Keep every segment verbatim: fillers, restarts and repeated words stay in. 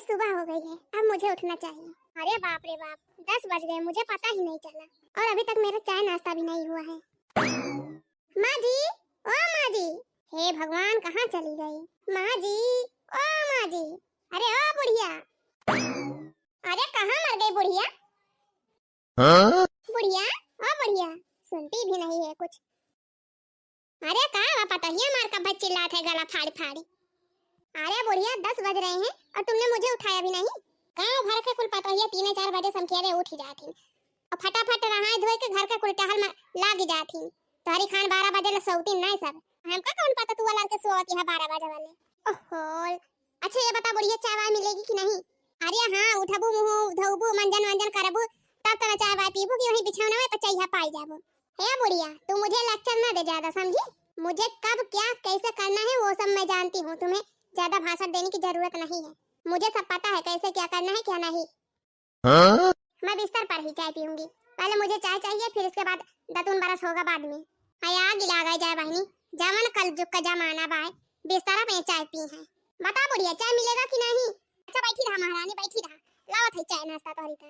सुबह हो गई है, अब मुझे उठना चाहिए। अरे बाप रे बाप, दस बज गए, मुझे पता ही नहीं चला और अभी तक मेरा चाय नाश्ता भी नहीं हुआ है। माँ जी, ओ माँ जी, हे भगवान, कहाँ चली गई माँ जी? ओ माँ जी, अरे ओ बुढ़िया, अरे कहाँ मर गई बुढ़िया? हाँ? बुढ़िया, ओ बुढ़िया, सुनती भी नहीं है कुछ। अरे का बा पतोहिया मार का बच्ची लात है गला फाड़ी फाड़ी। अरे बुढ़िया, दस बज रहे हैं और तुमने मुझे उठाया भी नहीं। गाँव भर के कुल पतोहिया तीन चार बजे समखेरे उठ ही जात ही और फटाफट नहाए धोए के घर के कुल टहल में लाग जात ही। तोहरी खान बारह बजे ले सौती नहीं सब। हमका कौन पता तू वाला के सोवत यहाँ बारह बजे वाले। ओहो, अच्छा ये बता बुढ़िया, चाय वाय मिलेगी कि नहीं? अरे हाँ, उठबू मुँह धोबू मंजन वंजन करबू तब तो चाय वाय पीबू कि वहीं बिछौना में पचैया पाई जाबू। हे बुढ़िया, तू मुझे लेक्चर ना दे ज्यादा, समझी? मुझे कब क्या कैसे करना है वो सब मैं जानती हूँ, तुम्हें ज्यादा भाषण देने की जरूरत नहीं है, मुझे सब पता है कैसे क्या करना है क्या नहीं। हाँ? मैं बिस्तर पर ही चाय पीऊंगी, पहले मुझे चाय चाहिए, फिर इसके बाद दतुन बरस होगा बाद में। हया गिला गए जाए बहनी, जवन कल जुग का जमाना बाय, बिस्तर पे चाय पी है। बता बुढ़िया, चाय मिलेगा कि नहीं? अच्छा बैठी रहा महारानी, बैठी रहा, लावत है चाय नाश्ता तोहरी का।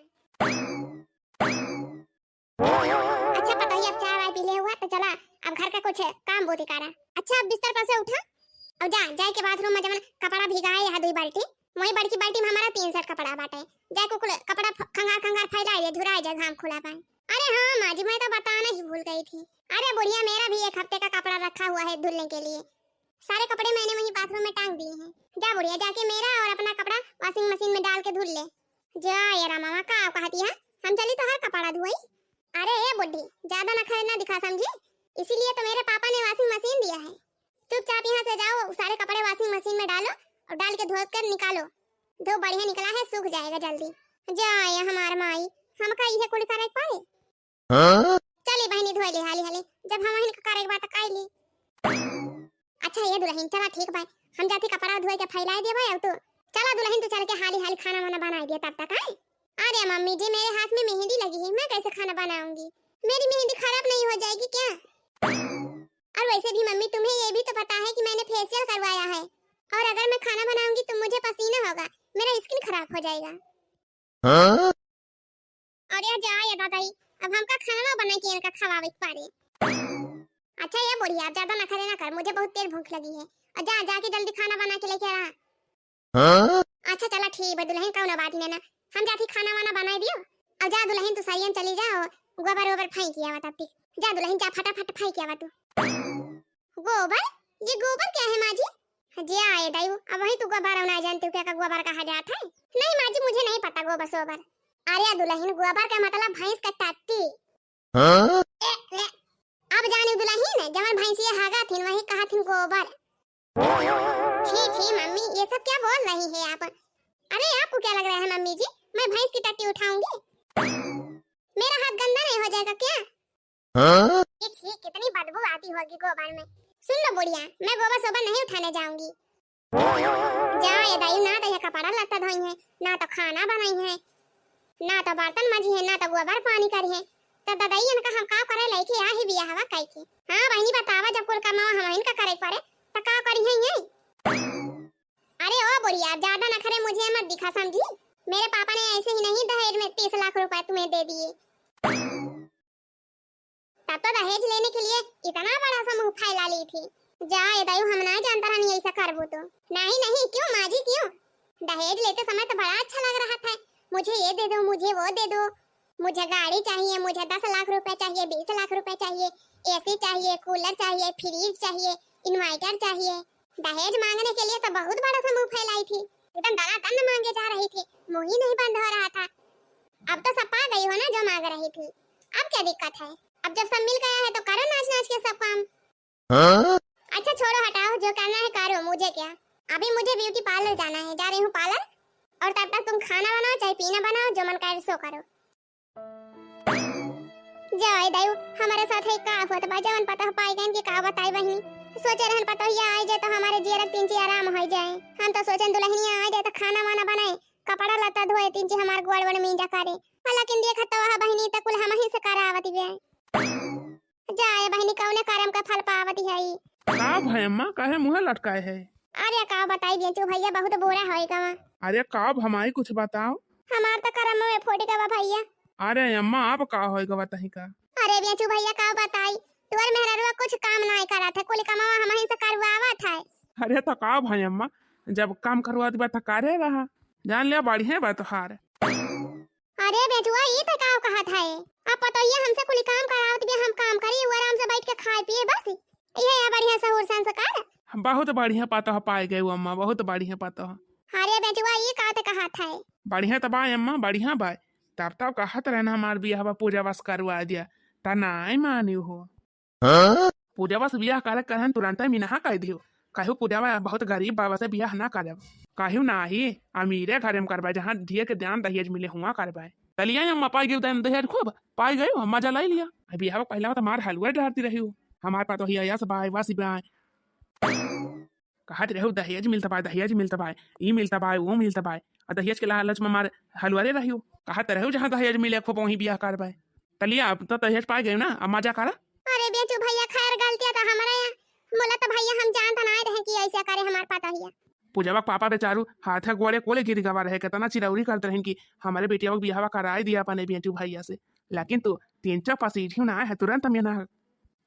अच्छा पतोही, अब चाय वाय पी ले हुआ तो चला, अब घर का कुछ काम बोती करा। अच्छा अब बिस्तर पर से उठा और जा, जाए के बाथरूम में जवन कपड़ा भिगाए है दुई बाल्टी, वही बड़की बाल्टी में हमारा तीन सेट कपड़ा बाटे, जाए को कुल कपड़ा फ- खंगार खंगार फैलाए दे, झुराए जाए घाम खुला पाए। अरे हाँ माँ जी, मैं तो बताना ही भूल गई थी। अरे बुढ़िया, मेरा भी एक हफ्ते का कपड़ा रखा हुआ है धुलने के लिए, सारे कपड़े मैंने वहीं बाथरूम में टांग दिए हैं। जा बुढ़िया, जाके मेरा और अपना कपड़ा वॉशिंग मशीन में डाल के धुल ले। जा ये रामा, का कहती है, हम चली तो हर कपड़ा धोई। अरे ए बुढ़ी, ज्यादा नखरे ना दिखा समझी, इसीलिए तो मेरे पापा ने वॉशिंग मशीन दिया है। चुपचाप यहाँ से जाओ, सारे कपड़े वॉशिंग मशीन में डालो और डाल के धो कर निकालो, धूप बढ़िया निकला है, सूख जाएगा जल्दी। जा ये हमार माई, हमका इहे कुल करे के पड़े। हाँ? चली बहनी धोए ले हाली हाली, जब हम वहीं करे के बात कर ली। अच्छा ये दुल्हन, चला ठीक बा, हम जाती कपड़ा धोए के फैलाए देबे, अब तू चला दुल्हन, तू चल के हाली हाली खाना वाना बनाए दिया तब तक, आए। अरे मम्मी जी, मेरे हाथ में मेहंदी लगी है, मैं कैसे खाना बनाऊंगी? मेरी मेहंदी खराब नहीं हो जाएगी क्या? और वैसे भी मम्मी, तुम्हें ये भी तो पता है कि मैंने फेशियल करवाया है, और अगर मैं खाना बनाऊंगी तो मुझे पसीना होगा, मेरा स्किन खराब हो जाएगा। हाँ? अरे जा ये दादाई, अब हमका खाना ना बना के इनका खवावे के पड़े। अच्छा ये बुढ़िया, अब ज्यादा नखरे ना कर, मुझे बहुत तेज भूख लगी है। और जा, जाके जल्दी खाना बना के लेके आ। हाँ? अच्छा चला ठीक बा दुल्हन, कौनो बात ही ना, हम जाती खाना वाना बनाए दियो। अब जा दुल्हन, तू सरियन चली जाओ, गोबर ओबर फेंक आवा तब तक। जा दुल्हन, जा फटाफट फेंक आवा तू। गोबर? ये गोबर क्या है माँ जी? जे आए दाई, अब वही तू गोबर ना जानते हो क्या का गोबर कहा जाता है? नहीं माँ जी, मुझे नहीं पता गोबर सोबर। अरे दुल्हन, गोबर का मतलब भैंस का टट्टी। हाँ? ए, ले, अब जाने दुल्हन, जवन भैंसिया हागा थिन वही कहा थिन गोबर। छी छी मम्मी, ये सब क्या बोल रही है आप? अरे आपको क्या लग रहा है मम्मी जी, मैं भैंस की टट्टी उठाऊंगी? मेरा हाथ गंदा नहीं हो जाएगा क्या? हाँ? छी छी, कितनी बदबू आती होगी गोबर में। सुन लो बुढ़िया, मैं गोबर सोबर नहीं उठाने जाऊंगी। जा ये दाई, ना तो ये कपड़ा लत्ता धोई है, ना तो खाना बनाई है, ना तो बर्तन मजी है, ना तो गोबर पानी करी है। तो ददाई इनका हम का करे लेके आ ही बिया हवा कई के। हाँ बहनी बतावा, जब कुल कमावा हम इनका करे पड़े तो का करी है ये? अरे ओ बुढ़िया, ज्यादा नखरे मुझे मत दिखा समझी। मेरे पापा ने ऐसे ही नहीं दहेज में तीस लाख रुपए तुम्हें दे दिए। तब तो दहेज लेने के लिए इतना बड़ा सा मुंह फैला ली थी। जा ये दाई, हम ना जानता रहनी ऐसा करबू तो। नहीं नहीं, क्यों माँ जी क्यों? दहेज लेते समय तो बड़ा अच्छा लग रहा था, मुझे ये दे दो, मुझे वो दे दो, मुझे गाड़ी चाहिए, मुझे दस लाख रुपए चाहिए, बीस लाख रुपए चाहिए, एसी चाहिए, कूलर चाहिए, फ्रिज चाहिए, इन्वर्टर चाहिए। दहेज मांगने के लिए तो बहुत बड़ा सा मुंह फैलाई थी, एकदम दनादन मांगे जा रही थी, मुंह ही नहीं बंद हो रहा था। अब तो सब पा गई हो ना जो मांग रही थी, अब क्या दिक्कत है? अब जब सब मिल गया है तो करो नाच नाच के सब काम। हाँ? अच्छा छोड़ो हटाओ, जो करना है करो, मुझे क्या। अभी मुझे ब्यूटी पार्लर जाना है, जा रही हूँ पार्लर, और तब तक तुम खाना बनाओ चाहे पीना बनाओ, जो मन करे सो करो। जाए दायु, हमारे साथ है का होत बा, जवन पता पाई गन कि का बताई बहिनी। सोचे रहन पतोहिया आई जाए तो हमारे जियरा तीन ची आराम हो जाए। हम तो सोचन दुल्हनिया आई जाए तो खाना वाना बनाए, कपड़ा लत्ता धोए, तीन ची हमार गोड़ वड़ मींजा करे। लेकिन देखत तो वह बहिनी तो कुल हम ही से करावती बे। जाए बहिनी, कौने करम का फल पावती है। का भय अम्मा, काहे मुँह लटकाए है? अरे का बता आई बेचू भैया, बहुत बुरा होई गवा। अरे का भमाई, कुछ बताओ। हमार तो करम में फूट गवा भैया। अरे अम्मा, आप का होई गवा तही का? अरे बेचू भैया, का बताई, तोर मेहररुआ कुछ काम नाई करत है, कुल कमावा हमही से करवावत है। अरे तो का भाई अम्मा, जब काम करवात बा त करे रहा, जान लिया बढ़िया बा तोहार। अरे बेचुआ, ई त का कहत है? अब पतोहिया हमसे कुली काम करावत बिया, हम काम करी, उ आराम से बैठ के खाए पिए बस। इहे है बढ़िया सहूर संस्कार। बहुत बढ़िया पतोह पाए गए अम्मा, बहुत बढ़िया पतोह। अरे बेचुआ, ई का त कहत है? बढ़िया त बा अम्मा, बढ़िया बा। तब तब कहत रहन हमार बियाहवा पूजा बस करवा दिया, त नाई मानी हो। हाँ? पूजावा से बियाह करे कहन तुरंते मिनहा कह दियो। कहू पूजावा बहुत गरीब बा, वसे बियाह ना करब। कहू नाही, अमीरे घरे में करबे, जहाँ धिया के दान दहेज मिले हुआ करबे। तलिया अम्मा पाई गयो दान दहेज खूब, पाई गयो, मजा लाई लिया। बियाह पहला तो मार हलवा डारती रही हो। हमार पतोहिया यस बाय, वस बाय। कहत रहू दहेज मिलत बाय, दहेज मिलत बाय, ई मिलत बाय, वो मिलत बाय। आ दहेज के लालच में मार हलवारे रहियो। कहत रहू जहाँ दहेज मिले खूब वहीं बियाह करबे। तलिया अब तो दहेज पाए गए ना, अब मजा करा। अरे बेचू भैया, खैर गलतिया तो हमारे यहाँ। बोला तो भैया हम जानत ना रहे कि ऐसे करे हमार पतोहिया। पूजावा के पापा बेचारू हाथे गोड़े कोले गिर गवा रहे, कितना चिरौरी करत रहन कि हमारे बेटिया के बियाहवा कराए दिया अपने बेचू भैया से। लेकिन तू तीन चार पसीढ़ी ना है, तुरंत हम यहाँ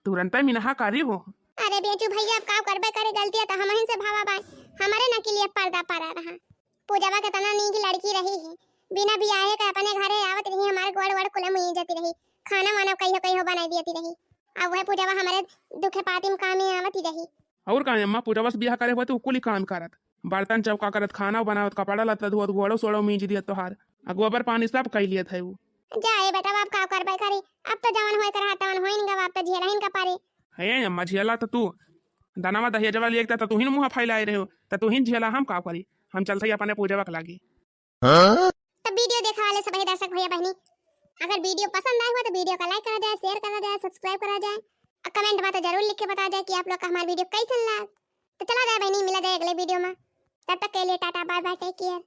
तुरंते मिनहा करी हो। अरे बेचू भैया, अब का करबे करे, गलतिया तो हमहिन से भावा बाय, हमरे न के लिए पर्दा पड़ा रहा। पूजावा कितना नीक लड़की रही है, बिना बियाहे के अपने घरे आवत रही, हमारे गोड़ वोड़ कुल मुई जाती रही, खाना वाना कहियो कहियो बनाई देती रही। अब वह पूजावा हमारे दुखे पाती में कामे आवती रही। और का अम्मा, पूजावा से बियाह करे हुआ तो कुल ही काम करत, बर्तन चौका करत, खाना बनावत, कपड़ा लत्ता धोवत, गोड़ो सोड़ो मीज दिया तोहार, आ गोबर पानी सब कई लियत है उ। जा ए बेटा, अब का करबे करी, अब तो जवन होए के रहा तवन होइन गवा, अब तो झेलहिन का परी। हे अम्मा, झेला तो तू, दनावा दहेजवा लिए त तू ही मुँह फैलाए रहे हो, त तू ही झेला, हम का करी, हम चलत ही अपने पूजावा के लागी। हाँ? तो वीडियो देखे वाले सभी दर्शक भैया बहनी, अगर वीडियो पसंद आए हुआ तो वीडियो का like करा जाए, share करा जाए, subscribe करा जाए, और comment में तो जरूर लिख के बता जाए कि आप लोग का हमारा वीडियो कैसन लाग। तो चला जाए बहनी, मिला जाए अगले वीडियो में, तब तक के लिए टाटा, bye bye, take care।